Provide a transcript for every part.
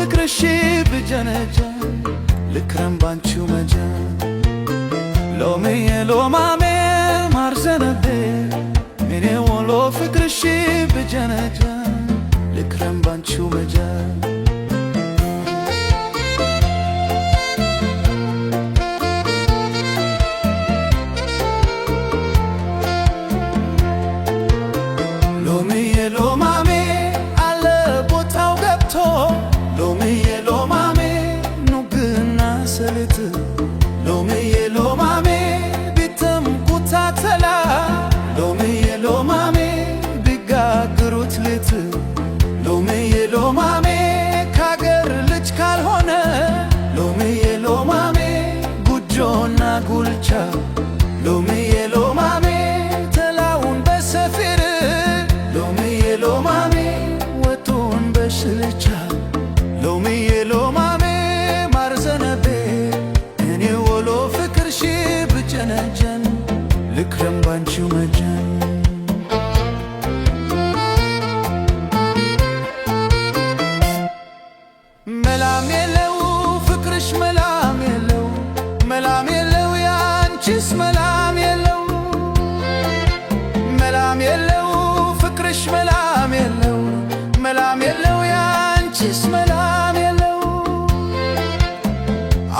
ፍቅርሽ ብጀነጀን ልክረም ባንቺው መጀን። ሎሚዬ ሎማሜ ማርዘነቤ፣ እኔ ወሎ ፍቅርሽ ብጀነጀን ልክረም ባንቺው መጀን። ሎሚዬ ሎማሜ አለ ቦታው ገብቶ፣ ሎሚዬ ሎማሜ ኑግና ሰሊጥ፣ ሎሚዬ ሎማሜ ቢጠምቁት አተላ፣ ሎሚዬ ሎማሜ ቢጋግሩት ሊጥ፣ ሎሚዬ ሎማሜ ካገር ልጅ ካልሆነ፣ ሎሚዬ ሎማሜ ጉጆና ጉልቻ፣ ሎሚዬ ሎማሜ ተላውን በሰፊር፣ ሎሚዬ ሎማሜ ወጡን በስልቻ፣ ሎሚዬ ሎማሜ ማርዘነቤ፣ እኔ ወሎ ፍቅርሽ ብጀነጀን ልክረም ባንቺው መጀን። መላም የለው ፍቅርሽ መላም የለው፣ መላም የለው ያንቺስ መላም የለው፣ መላም የለው ፍቅርሽ መላም የለው፣ መላም የለው ያንቺስ መላም የለው።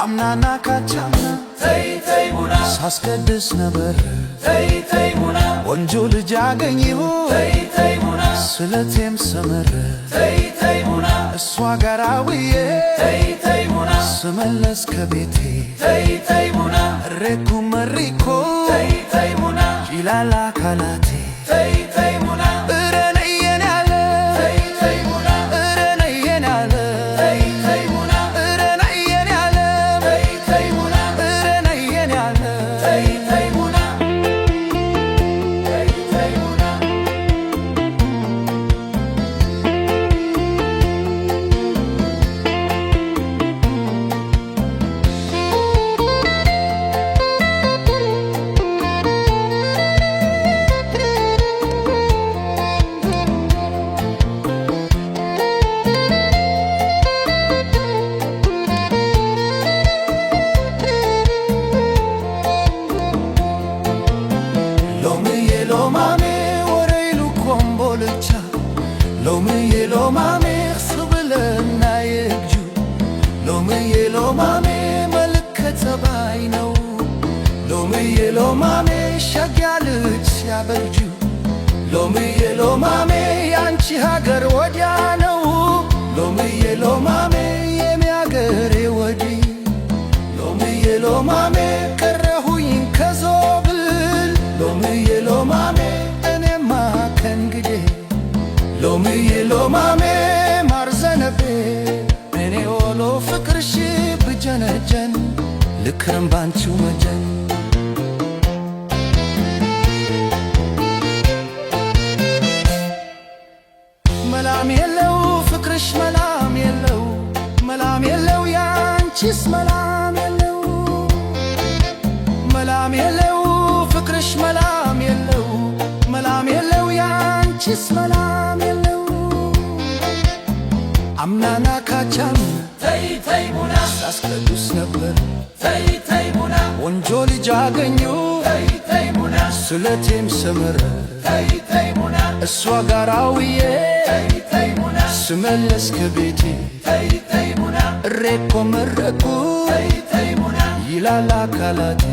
አምናና ካቻምና ተይ ተይ ሙና ሳስቀድስ ነበር፣ ተይ ተይ ሙና ቆንጆ ልጅ አገኘሁ፣ ተይ ተይ ሙና ስለቴም ሰመረ፣ ተይ ተይ ሙና እሷ ጋር ውዬ ተይ ተይ ሙና ስመለስ ከቤቴ ተይ ተይ ሙና እሬኩ መሪኮ ተይ ተይ ሙና ይላል አካላቴ። ተይ ተይ ሙና እረነየን ያለ ተይ ተይ ሙና እረነየን ያለ ተይ ተይ ሙና እረነየን ያለ ተይ ተይ ሙና እረነየን ያለ ተይ ተይ ሙና ተይ ተይ ሙና። ሎሚዬ ሎማሜ ወረይሉ ኮምቦልቻ፣ ሎሚዬ ሎማሜ ክስብለና የእጁ፣ ሎሚዬ ሎማሜ መልከ ጸባይ ነው፣ ሎሚዬ ሎማሜ ሸጋ ልጅ ሲያበጁ፣ ሎሚዬ ሎማሜ ያንቺ ሀገር ወዲያ ነው፣ ሎሚዬ ሎማሜ የሚያገሬ ወዲህ፣ ሎሚዬ ሎማሜ ቀረሁኝ ከዞብል፣ ሎሚዬ ሎማሜ እኔማ ከእንግዲህ፣ ሎሚዬ ሎማሜ ማርዘነቤ፣ እኔ ወሎ ፍቅርሽ ብጀነጀን ልክረም ባንቺው መጀን። መላም የለው ፍቅርሽ መላም የለው፣ መላም የለው ያንቺስ መላም የለው፣ መላም የለው ፍቅርሽ መላም የለው፣ መላም የለው ያንቺስ መላም የለው። አምናና ካቻም ተይ ተይ ሙና ሳስቀዱስ ነበር፣ ተይ ተይ ሙና ቆንጆ ልጅ አገኙ፣ ተይ ተይ ሙና ስለቴም ሰመረ፣ ተይ ተይ ሙና እሷ ጋር ውዬ ተይ ተይ ሙና ስመለስ ከቤቴ ተይ ተይ ሙና እሬኮ መረኩ ተይ ተይ ሙና ይላል አካላቴ።